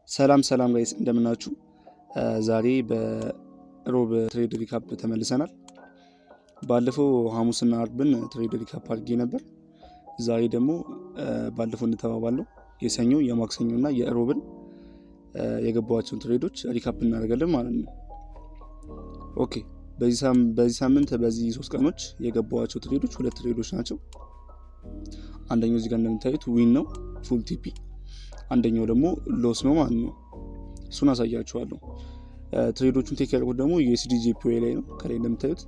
ሰላም ሰላም guys፣ እንደምናችሁ። ዛሬ በሮብ trade recap ተመልሰናል። ባለፈው ሐሙስና አርብን trade recap አድርጌ ነበር። ዛሬ ደግሞ ባለፈው እንደተባባልነው የሰኞ፣ የማክሰኞ እና የሮብን የገባኋቸውን trade ኦች recap እናደርጋለን ማለት ነው። Okay፣ በዚህ ሳምንት በዚህ 3 ቀኖች የገባኋቸው trade ኦች ሁለት trade ኦች ናቸው። አንደኛው እዚህ ጋር እንደምታዩት win ነው፣ full TP፣ አንደኛው ደግሞ loss ነው ማለት ነው። እሱን አሳያችኋለሁ። Trade ኦቹን take ያደረኩት ደግሞ USDJPY ላይ ነው ከላይ እንደምታዩት።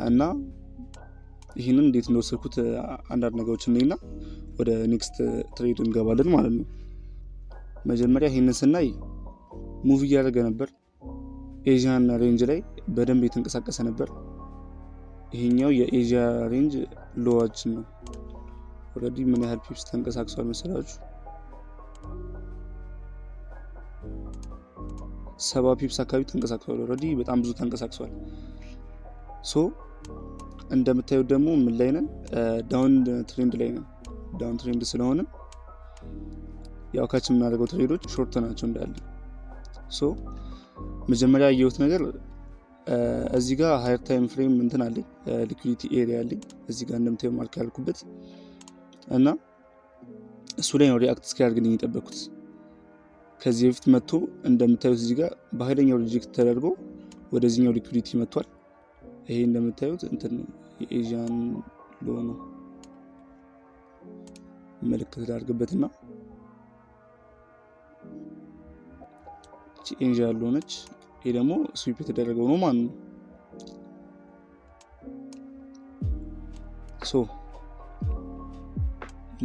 እና ይህንን እንዴት እንደወሰድኩት አንዳንድ ነገሮች እናይና ወደ next trade እንገባለን ማለት ነው። መጀመሪያ ይህንን ስናይ move እያደረገ ነበር። Asian range ላይ በደንብ የተንቀሳቀሰ ነበር። ይሄኛው የ Asia range low ኣችን ነው። Already ምን ያህል pips ተንቀሳቅሷል መሰላችሁ? 70 pips አካባቢ ተንቀሳቅሷል። Already በጣም ብዙ ተንቀሳቅሷል። So እንደምታዩት ደግሞ ምን ላይ ነን? Down trend ላይ ነን። Down trend ስለሆነ ያው catch የምናደርገው trade ኦች short ናቸው እንዳለ። So መጀመሪያ ያየሁት ነገር እዚህ ጋር higher time frame እንትን አለኝ፣ liquidity area አለኝ እዚህ ጋር እንደምታዩ mark ያልኩበት፣ እና እሱ ላይ ነው react እስኪያደርግልኝ የጠበኩት። ከዚህ በፊት መጥቶ እንደምታዩት እዚህ ጋር በኃይለኛው reject ተደርጎ ወደዚህኛው liquidity መጥቷል። ይሄ እንደምታዩት እንትን ነው፣ የ Asian low ነው። ምልክት ላድርግበትና Asian low ነች። ይሄ ደግሞ sweep የተደረገው ነው ማለት ነው። So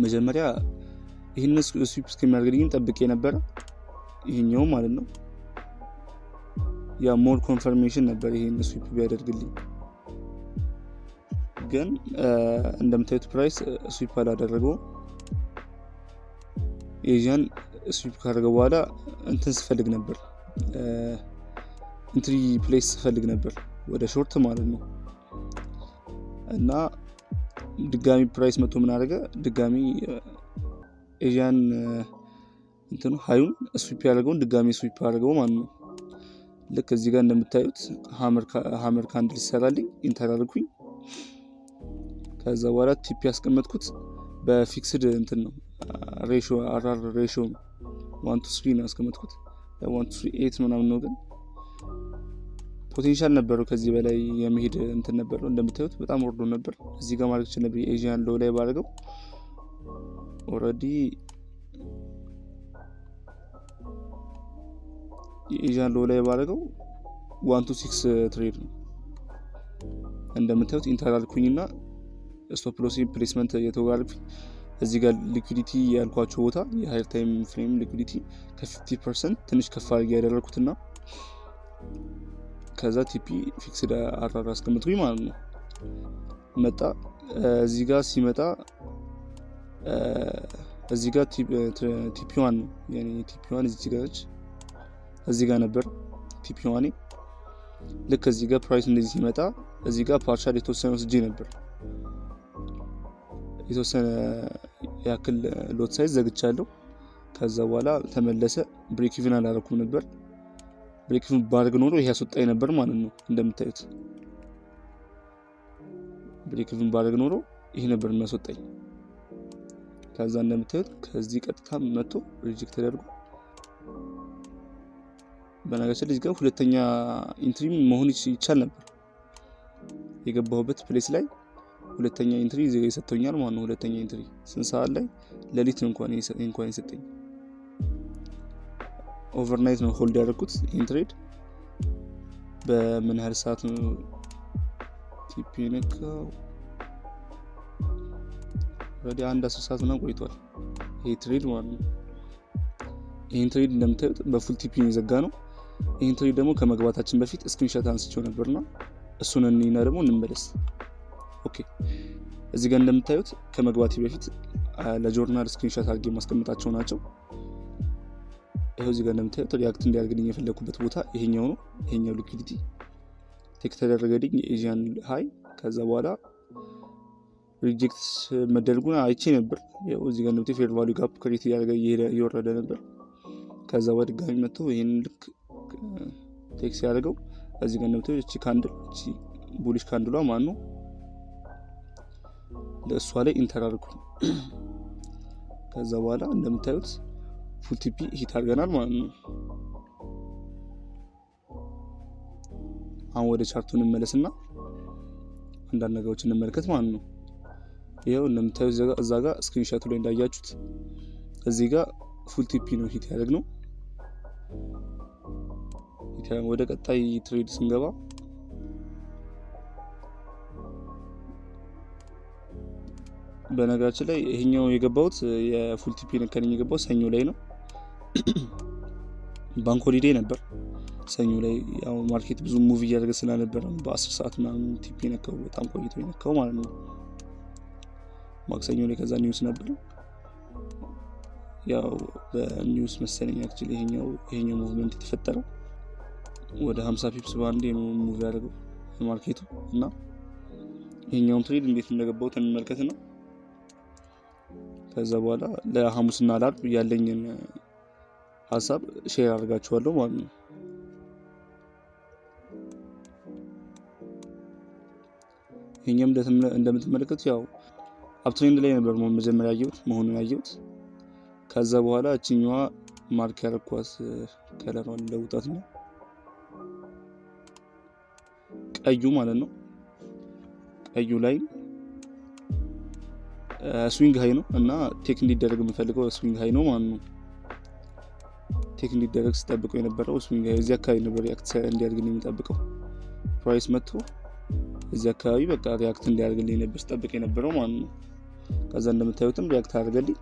መጀመሪያ ይህን sweep እስከሚያደርግልኝ ጠብቄ ነበረ፣ ይሄኛው ማለት ነው። ያ more confirmation ነበር ይሄን sweep ቢያደርግልኝ፣ ግን እንደምታዩት price sweep አላደረገው። Asian sweep ካደረገ በኋላ እንትን ስፈልግ ነበር፣ entry place ስፈልግ ነበር ወደ short ማለት ነው። እና ድጋሚ price መጥቶ ምን አደረገ? ድጋሚ Asian እንትኑ high ኡን sweep ያደረገውን ድጋሚ sweep ያደረገው ማለት ነው። ልክ እዚህ ጋር እንደምታዩት hammer candle ይሰራልኝ፣ enter አልኩኝ። ከዛ በኋላ TP ያስቀመጥኩት በ fixed እንትን ነው፣ ratio፣ RR ratio ነው። 1 to 3 ነው ያስቀመጥኩት፣ 1 to 3 8 ምናምን ነው፣ ግን potential ነበረው፣ ከዚህ በላይ የመሄድ እንትን ነበረው። እንደምታዩት በጣም ወርዶ ነበር። እዚህ ጋር ማድረግ ይችል ነበር። የ Asian low ላይ ባደርገው፣ already የ Asian low ላይ ባደርገው 1 to 6 trade ነው። እንደምታዩት enter አልኩኝና stop loss placement እየተወጋልኩኝ እዚህ ጋር liquidity ያልኳቸው ቦታ የ higher time frame liquidity ከ50% ትንሽ ከፍ አድርጌ ያደረግኩትና ከዛ TP fixed RR አስቀምጥኩኝ ማለት ነው። መጣ፣ እዚህ ጋር ሲመጣ እዚህ ጋር TP one ነው የኔ። TP one እዚህ ጋር ነች። እዚህ ጋር ነበር TP one ኤ። ልክ እዚህ ጋር price እንደዚህ ሲመጣ እዚህ ጋር partial የተወሰነ ወስጄ ነበር። የተወሰነ ያክል lot size ዘግቻለሁ። ከዛ በኋላ ተመለሰ። Break even አላረኩም ነበር። Break even ባደርግ ኖሮ ይሄ ያስወጣኝ ነበር ማለት ነው። እንደምታዩት break even ባደርግ ኖሮ ይሄ ነበር የሚያስወጣኝ። ከዛ እንደምታዩት ከዚህ ቀጥታ መጥቶ reject ተደርጎ፣ በነገራችን ላይ ጋር ሁለተኛ entry መሆን ይቻል ነበር። የገባሁበት place ላይ ሁለተኛ entry እዚህ ጋር ይሰጥቶኛል ማለት ነው። ሁለተኛ entry ስንት ሰዓት ላይ? ሌሊት ነው እንኳን የሰጠኝ። Overnight ነው hold ያደረኩት ይህን trade። በምን ያህል ሰዓት ነው TP የነካው? ወደ አንድ 10 ሰዓት ምናምን ቆይቷል ይሄ trade ማለት ነው። ይህን trade እንደምታዩት በ full TP ነው የዘጋነው። ይህን trade ደግሞ ከመግባታችን በፊት screenshot አንስቼው ነበርና እሱን እንይና ደግሞ እንመለስ። Okay፣ እዚህ ጋር እንደምታዩት ከመግባቴ በፊት ለ journal screenshot አድርጌ ማስቀመጣቸው ናቸው። ይኸው እዚህ ጋር እንደምታዩት react እንዲያደርግልኝ የፈለኩበት ቦታ ይሄኛው ነው። ይሄኛው liquidity take ተደረገልኝ፣ የ Asian high። ከዛ በኋላ reject መደረጉን አይቼ ነበር። ያው እዚህ ጋር እንደምታዩት fair value gap create እያደረገ እየወረደ ነበር። ከዛ በድጋሚ መጥቶ ይሄን ልክ take ሲያደርገው እዚህ ጋር እንደምታዩት እቺ candle፣ እቺ bullish candle ኧ ማለት ነው፣ ለእሷ ላይ enter አድርጉ። ከዛ በኋላ እንደምታዩት full TP hit አድርገናል ማለት ነው። አሁን ወደ chart ኡ እንመለስና አንዳንድ ነገሮች እንመልከት ማለት ነው። ይኸው እንደምታዩት እዛ ጋር screenshot ኡ ላይ እንዳያችሁት እዚህ ጋር full TP ነው hit ያደረግነው። ወደ ቀጣይ trade ስንገባ በነገራችን ላይ ይሄኛው የገባሁት የ full TP ነከኝ የገባው ሰኞ ላይ ነው። Bank holiday ነበር ሰኞ ላይ። ያው market ብዙ move እያደረገ ስላልነበረ ነው በ10 ሰዓት ምናምን TP ነካው፣ በጣም ቆይቶ የነካው ማለት ነው። ማክሰኞ ላይ ከዛ news ነበር። ያው በ news መሰለኝ actually ይሄኛው movement የተፈጠረው። ወደ 50 pips በአንዴ ነው move ያደረገው market ኡ። እና ይሄኛውን trade እንዴት እንደገባሁት እንመልከት ነው። ከዛ በኋላ ለሐሙስና ለአርብ ያለኝን ሀሳብ share አድርጋችኋለሁ ማለት ነው። ይሄኛም እንደምትመለከቱት ያው uptrend ላይ ነበር መጀመሪያ ያየሁት መሆኑን ያየሁት። ከዛ በኋላ እቺኛዋ mark ያረኳት color ኧሯን ለውጣት ነው፣ ቀዩ ማለት ነው። ቀዩ ላይ swing high ነው እና take እንዲደረግ የምፈልገው swing high ነው ማለት ነው። Take እንዲደረግ ስጠብቀው የነበረው swing high እዚህ አካባቢ ነበር react እንዲያደርግልኝ የምጠብቀው። Price መጥቶ እዚህ አካባቢ በቃ react እንዲያደርግልኝ ነበር ስጠብቅ የነበረው ማለት ነው። ከዛ እንደምታዩትም react አደረገልኝ።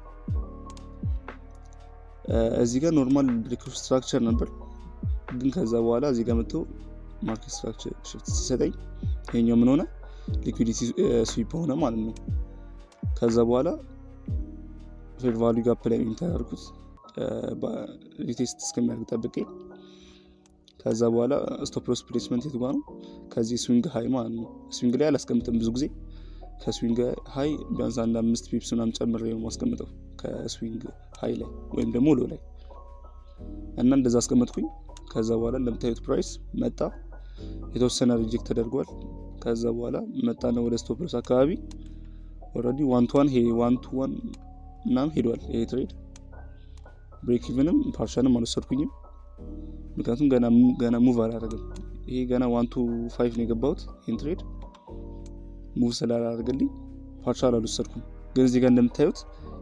እዚህ ጋር normal break of structure ነበር፣ ግን ከዛ በኋላ እዚህ ጋር መጥቶ market structure shift ሲሰጠኝ ይሄኛው ምን ሆነ? Liquidity sweep ሆነ ማለት ነው። ከዛ በኋላ fair value gap ላይ enter አደረኩት retest እስከሚያደርግ ጠብቄ። ከዛ በኋላ stop loss placement የቱ ጋር ነው? ከዚህ swing high ማለት ነው። Swing ላይ አላስቀምጥም ብዙ ጊዜ፣ ከ swing high ቢያንስ አንድ 5 pips ምናምን ጨምሬ ነው የማስቀምጠው ከ swing high ላይ ወይም ደግሞ low ላይ፣ እና እንደዛ አስቀመጥኩኝ። ከዛ በኋላ እንደምታዩት price መጣ፣ የተወሰነ reject ተደርጓል። ከዛ በኋላ መጣና ወደ stop loss አካባቢ already one to one ሄ 1 to 1 ምናምን ሄዷል ይሄ trade። Break even ም partial ም አልወሰድኩኝም፣ ምክንያቱም ገና ገና move አላደረግም። ይሄ ገና 1 to 5 ነው የገባሁት። ይህን trade move ስላላደረገልኝ partial አልወሰድኩም። ግን እዚህ ጋር እንደምታዩት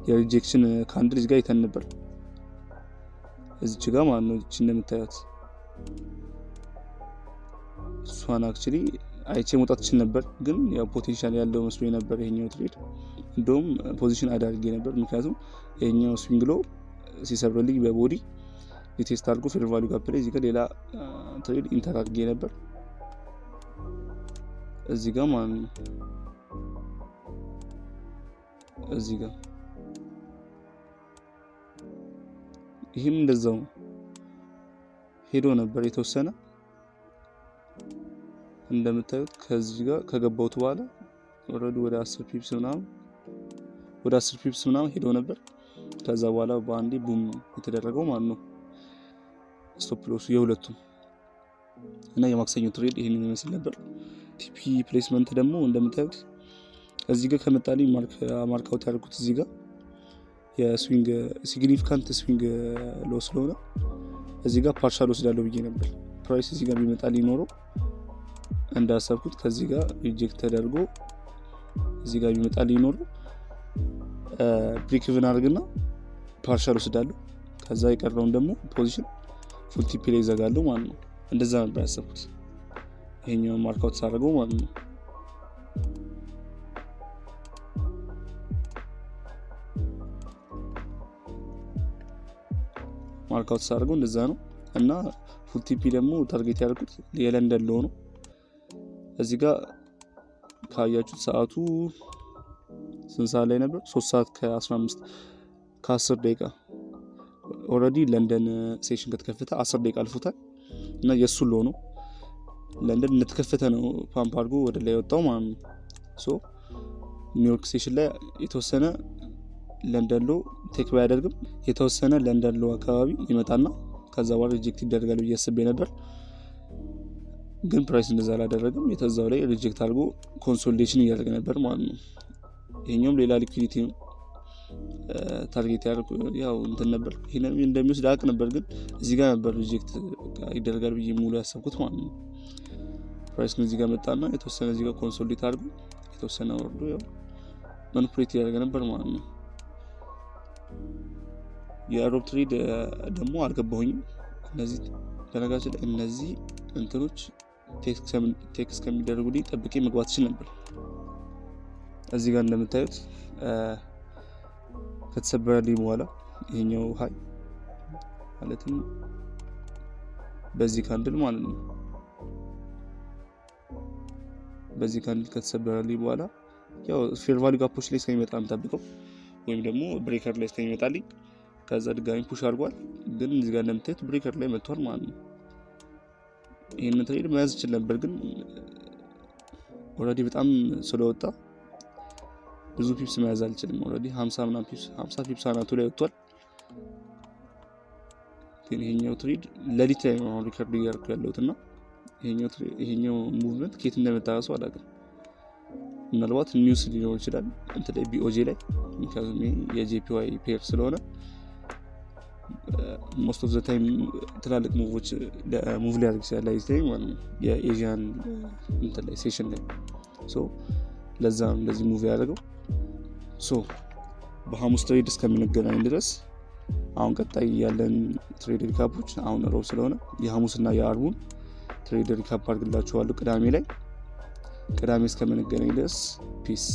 የ rejection candle እዚህ ጋር ይተን ነበር፣ እዚች ጋር ማለት ነው። እቺ እንደምታዩት እሷን actually አይቼ መውጣት እችል ነበር፣ ግን ያው potential ያለው መስሎ ነበር ይሄኛው trade። እንደውም position add አድርጌ ነበር፣ ምክንያቱም ይሄኛው swing low ሲሰብርልኝ በ body retest አድርጎ fair value gap ላይ እዚህ ጋር ሌላ trade enter አድርጌ ነበር እዚህ ጋር ማለት ነው። እዚህ ጋር ይህም እንደዛው ሄዶ ነበር የተወሰነ። እንደምታዩት ከዚህ ጋር ከገባሁት በኋላ already ወደ 10 pips ምናምን ሄዶ ነበር። ከዛ በኋላ በአንዴ boom የተደረገው ማለት ነው stop loss ኡ የሁለቱም። እና የማክሰኞ trade ይህንን ይመስል ነበር። TP placement ደግሞ እንደምታዩት እዚህ ጋር ከመጣልኝ mark out ያደርጉት እዚህ ጋር የ swing significant swing low ስለሆነ እዚህ ጋር partial ወስዳለሁ ብዬ ነበር። Price እዚህ ጋር ቢመጣልኝ ኖሮ እንዳሰብኩት ከዚህ ጋር reject ተደርጎ እዚህ ጋር ቢመጣልኝ ኖሮ break even አድርግና partial ወስዳለሁ። ከዛ የቀረውን ደግሞ position full TP ላይ ይዘጋለሁ ማለት ነው። እንደዛ ነበር ያሰብኩት ይሄኛውን mark out ሳደርገው ማለት ነው። Mark out ሳደርገው እንደዛ ነው። እና full TP ደግሞ target ያደርጉት የለንደን low ነው። እዚህ ጋር ካያችሁት ሰዓቱ ስንት ሰዓት ላይ ነበር? 3 ሰዓት ከ15 ከ10 ደቂቃ። Already ለንደን session ከተከፈተ 10 ደቂቃ አልፎታል እና የእሱ low ነው። ለንደን እንደተከፈተ ነው ፓምፕ አድርጎ ወደ ላይ የወጣው ማለት ነው። So ኒውዮርክ session ላይ የተወሰነ London low take ባያደርግም የተወሰነ London low አካባቢ ይመጣና ከዛ በኋላ reject ይደረጋል ብዬ አስቤ ነበር። ግን price እንደዛ አላደረግም። የተዛው ላይ reject አድርጎ consolidation እያደረገ ነበር ማለት ነው። ይሄኛውም ሌላ liquidity target ያደርጉ ያው እንትን ነበር፣ ይሄንን እንደሚወስድ አውቅ ነበር፣ ግን እዚህ ጋር ነበር reject ይደረጋል ብዬ ሙሉ ያሰብኩት ማለት ነው። Price ግን እዚህ ጋር መጣና የተወሰነ እዚህ ጋር consolidate አድርጎ የተወሰነ ወርዶ ያው manipulate እያደረገ ነበር ማለት ነው። የሮብ trade ደግሞ አልገባሁኝም። እነዚህ በነገራችን ላይ እነዚህ እንትኖች take እስከሚደረጉልኝ ጠብቄ መግባት እችል ነበር። እዚህ ጋር እንደምታዩት ከተሰበረልኝ በኋላ ይሄኛው high፣ ማለትም በዚህ candle ማለት ነው። በዚህ candle ከተሰበረልኝ በኋላ ያው fair value gap ኦች ላይ እስከሚመጣ የምጠብቀው ወይም ደግሞ breaker ላይ እስከሚመጣልኝ፣ ከዛ ድጋሚ push አድርጓል። ግን እዚህ ጋር እንደምታዩት breaker ላይ መጥቷል ማለት ነው። ይህንን trade መያዝ ይችል ነበር፣ ግን already በጣም ስለወጣ ብዙ pips መያዝ አልችልም። Already 50 ምናምን pips፣ 50 pips አናቱ ላይ ወጥቷል። ግን ይሄኛው trade ሌሊት ላይ ነው አሁን record እያደረኩ ያለሁት እና ይሄኛው movement ከየት እንደመጣ ራሱ አላውቅም። ምናልባት news ሊኖር ይችላል እንትን ላይ፣ BOJ ላይ፣ ምክንያቱም ይሄ የ JPY pair ስለሆነ most of the time ትላልቅ move ኦች move ሊያደርግ ይችላል ላይ ማለት ነው፣ የ Asian እንትን ላይ፣ session ላይ። So ለዛ ነው እንደዚህ move ያደረገው። So በሐሙስ trade እስከምንገናኝ ድረስ አሁን ቀጣይ ያለን trade recap ኦች፣ አሁን ሮብ ስለሆነ የሐሙስና የአርቡን trade recap አድርግላችኋለሁ ቅዳሜ ላይ። ቅዳሜ እስከምንገናኝ ድረስ peace።